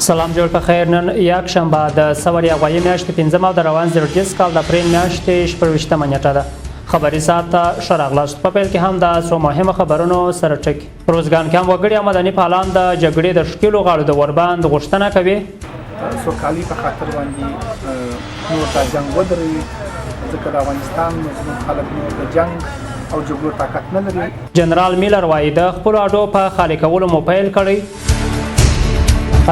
سلام جوړ په خیر. نن یکشنبه د ثور یا غویی میاشتې پنځمه او د روان زرټیز کال د اپریل میاشتې 26مه نیټه ده. خبري ساعت ته ښه راغلاست. په پیل کې هم د څو مهمو خبرونو سره ټکي. روزګان کې هم وګړي او مدني فعالان د جګړې د ښکیلو غاړو د وربند غوښتنه کوي. سوکالي په خاطر باندې نور دا جنګ ودروي، ځکه د افغانستان مظلوم خلک نور د جنګ او جګړو طاقت نه لري. جنرال میلر وایي د خپلو اډو په خالي کولو مو پیل کړی.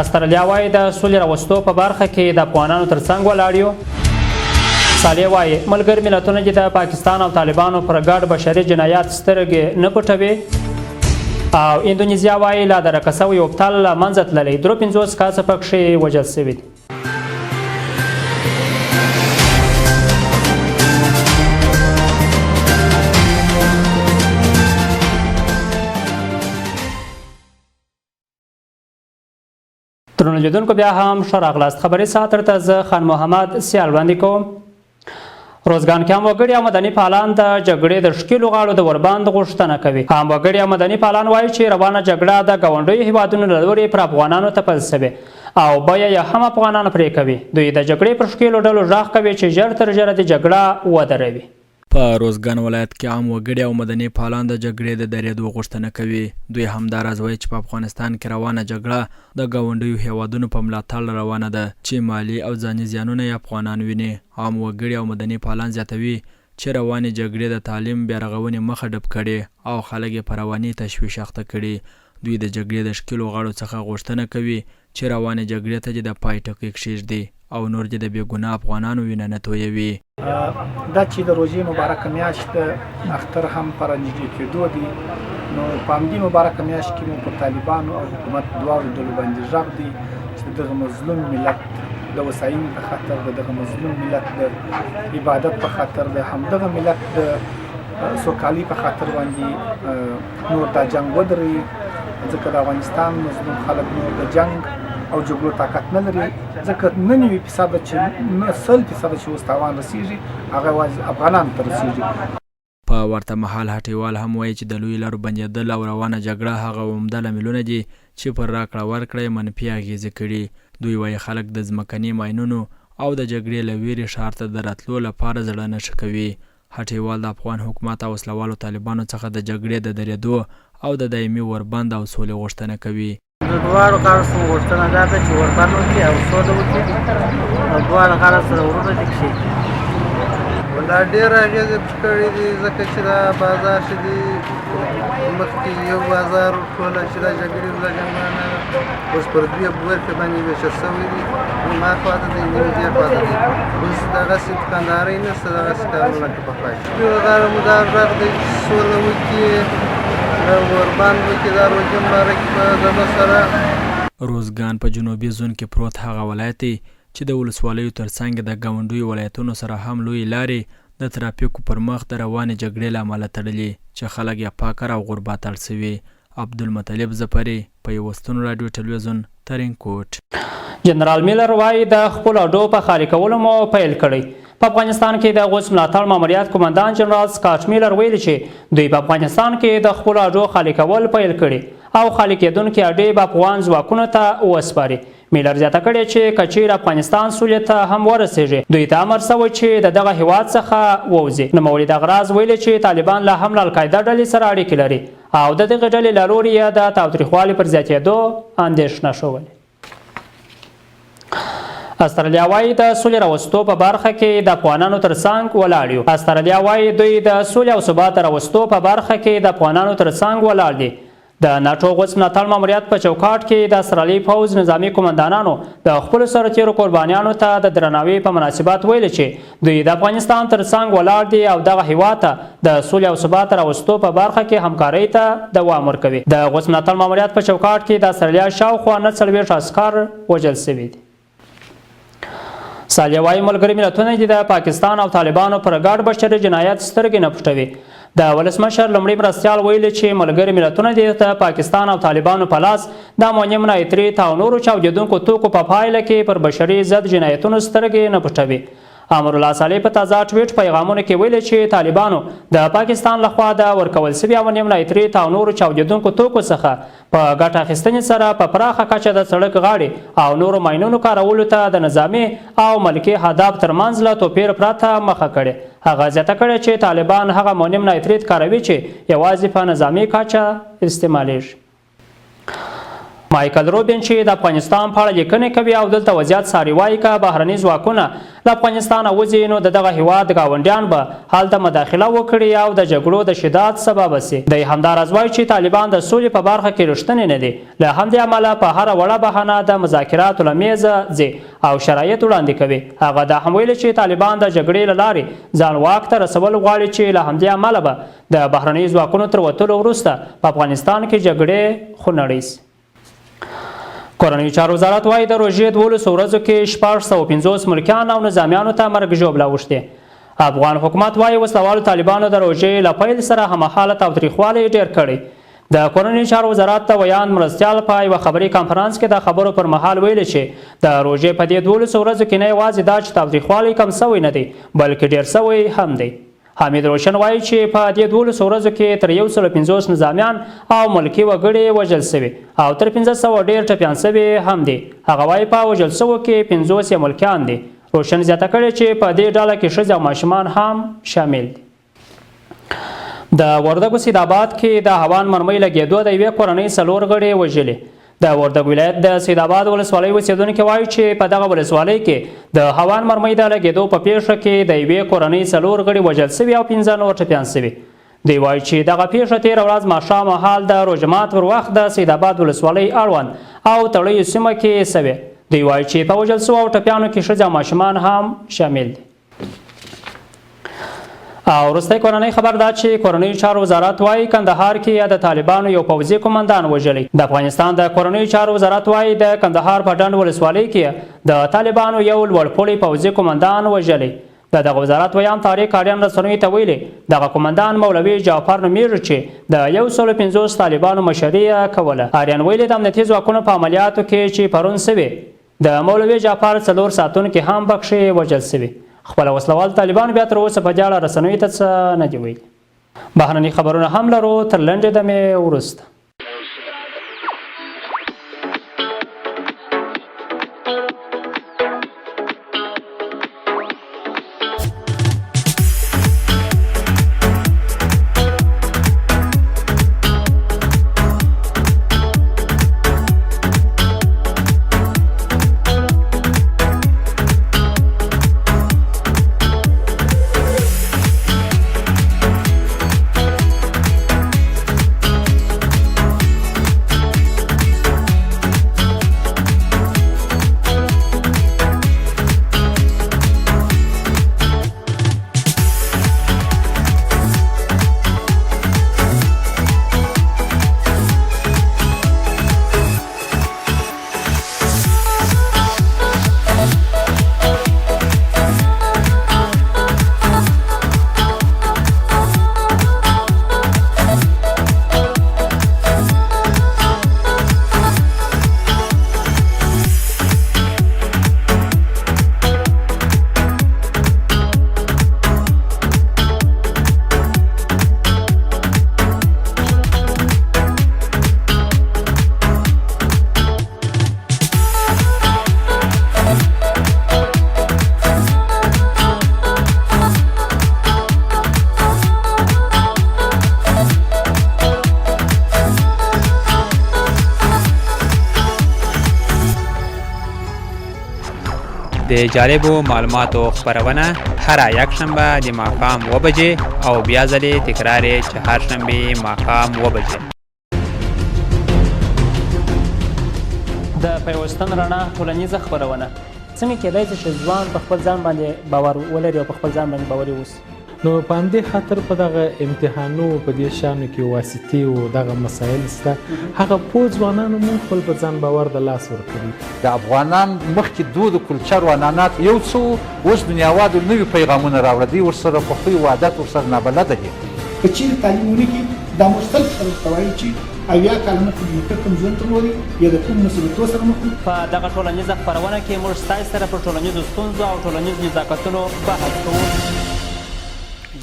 استرالیا وایي د سولې راوستو په برخه کې د افغانانو ترڅنګ ولاړ یو. صالح وایي ملګري ملتونه دې د پاکستان او طالبانو پر ګډ بشري جنایات سترګې نه پټوي. او اندونیزیا وایي لا درکه شوی اوبتل له منځه تللی، 53 کسه پکښې وژل شوي دي. درنو لیدونکو بیا هم ښه راغلاست. خبري ساعت درته زه خان محمد سیال وړاندې کوم. روزګان کې هم وګړي او مدني فعالان د جګړې د ښکیلو غاړو د وربند غوښتنه کوي. عام وګړي او مدني فعالان وایي چې روانه جګړه د ګاونډیو هیوادونو له لوري پر افغانانو تپل شوې او بیه یې هم افغانان پرې کوي. دوی د جګړې پر ښکیلو ډلو غږ کوي چې ژر تر ژره دې جګړه ودروي. په روزګان ولایت کې عام وګړي او مدني فعالان د جګړې د درېدو غوښتنه کوي. دوی همداراز وایي چې په افغانستان کې روانه جګړه د ګاونډیو هېوادونو په ملاتړ روانه ده چې مالي او ځاني زیانونه یې افغانان ویني. عام وګړي او مدني فعالان زیاتوي چې روانې جګړې د تعلیم، بیارغونې مخه ډب کړې او خلک یې په رواني تشویش اخته کړي. دوی د جګړې د ښکیلو غاړو څخه غوښتنه کوي چې روانې جګړې ته دې د پای ټکی کښېږدي او نور دې د بې ګناه افغانانو وینه نه تویوي. دا چې د روژې مبارکه میاشت ده، اختر هم په رانږدې کېدو دی، نو په همدې مبارکه میاشت کې مو پر طالبانو او حکومت دواړو ډلو باندې غږ دی چې د دغه مظلوم ملت د وساینې په خاطر، د دغه مظلوم ملت د عبادت په خاطر، د همدغه ملت د سوکالۍ په خاطر باندې نور دا جنګ ودروي، ځکه د افغانستان مظلوم خلک نور د جنګ او جګړو طاقت نه لري، ځکه 99% چې نه 100% چې اوس تاوان رسیږي هغه یوازې افغانانو ته رسیږي. په ورته مهال هټیوال هم وایي چې د لویو لارو بندېدل او روانه جګړه هغه عمده لاملونه دي چې پر راکړه ورکړه یې منفي اغېزې کړي. دوی وایي خلک د ځمکني ماینونو او د جګړې له وېرې ښار ته د راتلو لپاره زړه نه ښه کوي. هټیوال د افغان حکومت او وسله والو طالبانو څخه د جګړې د درېدو او د دایمي اوربند او سولې غوښتنه کوي. د دواړو غاړو څخه غوښتنه دا ده چې اوربند وکړي او سوله وکړي او دواړه غاړه سره ورونه دې کښېږدي. ولا ډېر اغېزې پرې کړې دي، ځکه چې دا بازار چې دی مخکې یو بازار ټوله چې دا جګړې ولا جنګونه اوس پر دوې برخې باندې وېشل شوی دی، نیم هاخوا ته دی نیم دې خوا ته دی. اوس دغسې دوکاندارۍ نشته، دغسې کارونه لکه پخوا چې غاړه مو دا غږ دی چې سوله وکړي، اوربند وکړي، دا روژه مبارکي په دغه سره. روزګان په جنوبي زون کې پروت هغه ولایت دی چې د ولسوالیو ترڅنګ د ګاونډیو ولایتونو سره هم لویې لارې د ترافیکو پر مخ د روانې جګړې له امله تړلي چې خلک یې فقر او غربت اړ شوي. عبدالمطلب ظفري، پیوستون راډیو ټلویزیون، ترینکوټ. جنرال میلر وايي د خپلو اډو په خالي کولو مو پیل کړی. په افغانستان کې د غوڅ ملاتړ ماموریت قومندان جنرال سکاټ میلر ویلي چې دوی په افغانستان کې د خپلو اډو خالي کول پیل کړي او خالي کېدونکې اډې به افغان ځواکونو ته وسپاري. میلر زیاته کړې چې که چیرې افغانستان سولې ته هم ورسیږي، دوی ته امر شوی چې د دغه هیواد څخه ووځي. نوموړي دغه راز ویلي چې طالبان لا هم له القاعده ډلې سره اړیکې لري او د دغې ډلې له لوري یې د تاوتریخوالي پر زیاتېدو اندېښنه ښوولې. استرالیا وايي د سولې راوستو په برخه کې د افغانانو ترڅنګ ولاړ یو. استرالیا وايي دوی د سولې او ثبات راوستو په برخه کې د افغانانو ترڅنګ ولاړ دي. د ناټو غوڅ ملاتړ ماموریت په چوکاټ کې د استرالي پوځ نظامي قومندانانو د خپلو سرتیرو قربانیانو ته د درناوي په مناسبت ویلي چې دوی د افغانستان تر څنګ ولاړ دي او دغه هیواد ته د سولې او ثبات راوستو په برخه کې همکارۍ ته دوام ورکوي. د غوڅ ملاتړ ماموریت په چوکاټ کې د استرالیا شاوخوا 49 عسکر وژل شوي دي. صالح وايي ملګري ملتونه دې د پاکستان او طالبانو پر ګډ بشري جنایت سترګې نه پټوي. د ولسمشر لومړي مرستیال ویلي چې ملګري ملتونه دې د پاکستان او طالبانو په لاس د امونیم نایتریت او نورو چاودېدونکو توکو په پایله کې پر بشري ضد جنایتونو سترګې نه پټوي. امرالله صالح په تازه ټویټ پیغامونو کې ویلي چې طالبانو د پاکستان لخوا د ورکول شوي امونیم نایتریت او نورو چاودیدونکو توکو څخه په ګټه اخیستنې سره په پراخه کچه د سړک غاړې او نورو ماینونو کارولو ته د نظامي او ملکي هدف ترمنځ له توپیر پرته مخه کړې. هغه زیاته کړې چې طالبان هغه امونیم نایتریت کاروي چې یوازې په نظامي کچه استعمالیږي. مایکل روبین چې د افغانستان په اړه لیکنې کوي او دلته وضعیت څاري وایي که بهرني ځواکونه له افغانستانه وځي نو د دغه هیواد ګاونډیان به هلته مداخله وکړي او د جګړو د شدت سبب شي. دی همداراز وایي چې طالبان د سولې په برخه کې رښتیني نه دي، له همدې امله په هره وړه بهانه د مذاکراتو له میزه ځي او شرایط وړاندې کوي. هغه دا هم ویلي چې طالبان د جګړې له لارې ځان واک ته رسول غواړي چې له همدې امله به د بهرنیو ځواکونو تر وتلو وروسته په افغانستان کې جګړې خونړۍ شي. کورنیو چارو وزارت وايي د روژې 12 ورځو کې 650 ملکیان او نظامیانو ته مرګ ژوبله اوښتې. افغان حکومت وايي وسلهوالو طالبانو د روژې له پیل سره هممهاله تاوتریخوالی ډېر کړی. د کورنیو چارو وزارت د ویاند مرستیال په یوه خبري کانفرانس کې د خبرو پر مهال ویلي چې د روژې په دې 12 ورځو کې نه یوازې دا چې تاوتریخوالی کم شوی نه دی بلکې ډېر شوی هم دی. حمید روشن وایي چې په دې 12 ورځو کې تر 150 نظامیان او ملکي وګړي وژل شوي او تر 500 ډېر ټپیان شوي هم دي. هغه وایي په وژل شوو کې 50 یې ملکیان دي. روشن زیاته کړې چې په دې ډله کې ښځې او ماشومان هم شامل دي. د وردګو سیدآباد کې د هوان مرمۍ لګېدو د یوې کورنۍ 4 غړي وژلي. د وردګ ولایت د سیدآباد ولسوالۍ اوسېدونکي وایي چې په دغه ولسوالۍ کې د هوان مرمۍ د لګېدو په پېښه کې د یوې کورنۍ 4 غړي وژل شوي او 5 نور ټپیان شوي. دوی وایي چې دغه پېښه تېره ورځ ماښام مهال د روژه مات پر وخت د سیدآباد ولسوالۍ اړوند او تړیو سیمه کې شوې. دوی وایي چې په وژل شوو او ټپیانو کې ښځې او ماشومان هم شامل دي. او وروستی کورنۍ خبر دا چې کورنیو چارو وزارت وایي کندهار کې د طالبانو یو پوځي قومندان وژلی. د افغانستان د کورنیو چارو وزارت وایي د کندهار په ډنډ ولسوالۍ کې د طالبانو یو لوړپوړی پوځي قومندان وژلی. د دغه وزارت ویاند طارق آریان رسنیو ته ویلي دغه قومندان مولوي جعفر نومېږي چې د 150 طالبانو مشري یې کوله. آریان ویلي د امنیتي ځواکونو په عملیاتو کې چې پرون سوي د مولوي جعفر 4 ساتونکي هم پکښې وژل شوي. خپله وسلهوال طالبانو بیا تر اوسه په دې اړه رسنیو ته څه نه دي ویلي. بهرني خبرونه هم لرو تر لنډې دمې وروسته. د جالبو معلوماتو خپرونه هره یکشنبه د ماښام 7 بجې او بیا ځلې تکرار یې چهارشنبه ماښام 7 بجې. د پیوستن رڼا ټولنیزه خپرونه. څنګه کېدای شي چې ځوان په خپل ځان باندې باور ولري او په خپل ځان باندې باوري اوسي؟ نو په همدې خاطر په دغه امتحانو په دې شانو کې واسطې او دغه مسایل سته، هغه پوه ځوانانو مونږ خپل په ځان باور د لاس ورکړي. د افغانان مخکې دود کلچر او عنعنات یو څه وو، اوس دنیاوالو نوي پیغامونه راوړه، دوی ورسره په خوی او عادت ورسره نابلده دي. که چیرې تعلیم ونه کړي، دا موږ تل خلکو ته وایو چې 70 کاله مخکې نیکه کوم ژوند درلودی یا د کوم مصیبتو سره مخ وو. په دغه ټولنیزه خپرونه کې موږ ستاسې سره پر ټولنیزو ستونزو او ټولنیزو نزاکتونو بحث کوو.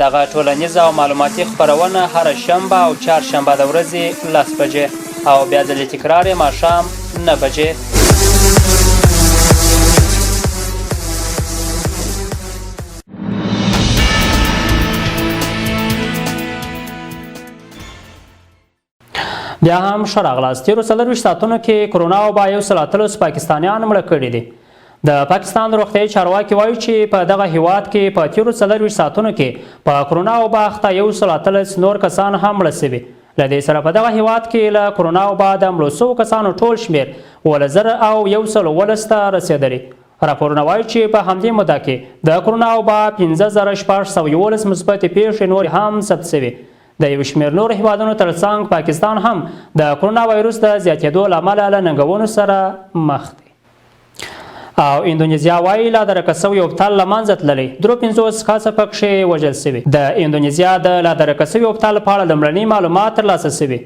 دغه ټولنیزه او معلوماتي خپرونه هره شنبه او چهارشنبه د ورځې لس بجې او بیا ځلې تکرار یې ماښام 9 بجې. بیا هم ښه راغلاست. تېرو 24 ساعتونو کې کرونا وبا 118 پاکستانیان مړه کړي دي. د پاکستان روغتیايي چارواکي وایي چې په دغه هیواد کې په تېرو 24 ساعتونو کې په کرونا وبا اخته 118 نور کسان هم مړه شوي. له دې سره په دغه هیواد کې له کرونا وبا د مړو شوو کسانو ټول شمېر 11117 ته رسېدلی. راپورونه وایي چې په همدې موده کې د کرونا وبا 5611 مثبتې پېښې نورې هم ثبت شوي. د یو شمېر نورو هېوادونو ترڅنګ پاکستان هم د کرونا وایروس د زیاتېدو له امله له ننګونو سره مخ دی. او اندونیزیا وایي لا درکه سوی اوبتل له منځه تللی، 53 کسه پکښې وژل شوي. د اندونیزیا د لا درکه سوي اوبتل په اړه لومړني معلومات ترلاسه شوي.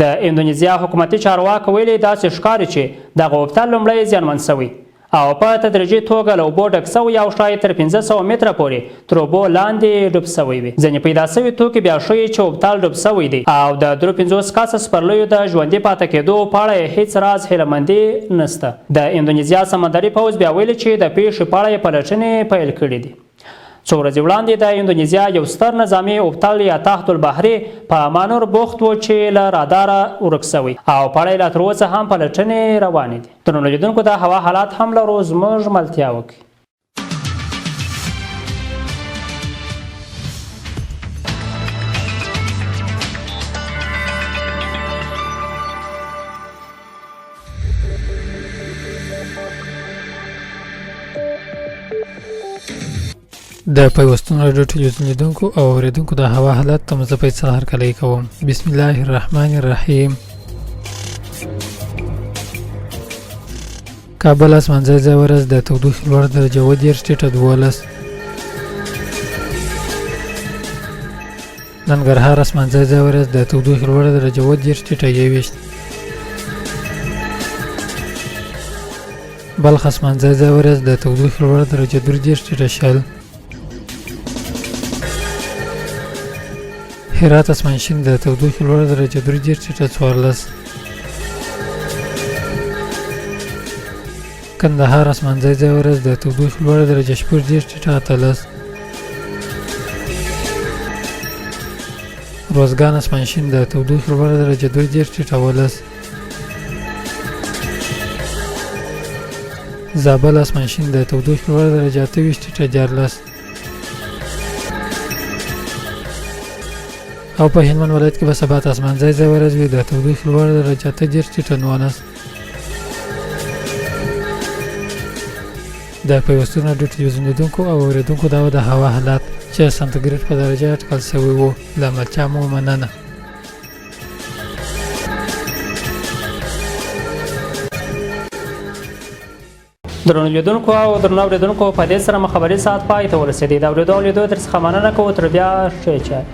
د اندونیزیا حکومتي چارواکو ویلي، داسې ښکاري چې دغه اوبتل لومړی زیانمن شوی او په تدریجي توګه له اوبو ډک شوی او ښایي تر 500 متره پورې تر اوبو لاندې ډوب شوی وي. ځینې پیدا شوي توکي بیا ښیي چې اوبتل ډوب شوی دی او د 53 کسه سپرلیو د ژوندي پاتې کېدو په اړه یې هیڅ راز هیله مندي نشته. د اندونیزیا سمندري پوځ بیا ویلي چې د پېښې په اړه یې پلټنې پیل کړې دي. څو ورځې وړاندې د اندونیزیا یو ستر نظامي اوبتل یا تحت البحري په مانور بوخت و چې له راداره ورک شوی او په اړه یې لا تر اوسه هم پلټنې روانې دي. درنو لیدونکو د هوا حالات هم لرو، زموږ ملتیا وکړئ. د پیوستون راډیو ټلویزیون لیدونکو او اوریدونکو د هوا حالت ته زه فیصل هرکلی کوم. بسم الله الرحمن الرحیم. کابل اسمان ځای ځای ورځ د تودوخې لوړه درجه 37 ټیټه 12. ننګرهار اسمان ځای ځای ورځ د تودوخې لوړه درجه 37 ټیټه 21. بلخ اسمان ځای ځای ورځ د تودوخې لوړه درجه 33 ټیټه 20. هرات اسمان شین د تودوخې لوړه درجه 33 ټیټه 14. کندهار اسمان ځای ځای ورځ د تودوخې لوړه درجه 36 ټیټه 18. روزګان اسمان شین د تودوخې لوړه درجه 32 ټیټه 18. زابل اسمان شین د تودوخې لوړه درجه 28 ټیټه 14. او په هلمند ولایت کې به سبا ته اسمان ځای ځای ورځ وي د تودوخې لوړه درجه 38 ټیټه 19. د پیوستون راډیو ټلویزیون لیدونکو او اورېدونکو دا و د هوا حالات چې سانتګریډ په درجه اټکل شوی وو. له ملتیا مو مننه. درنو لیدونکو او درنو اورېدونکو، په دې سره مو خبري ساعت پای ته ورسېدی. د اورېدو او لیدو تر څخه مننه کوو. تر بیا ښې چارې.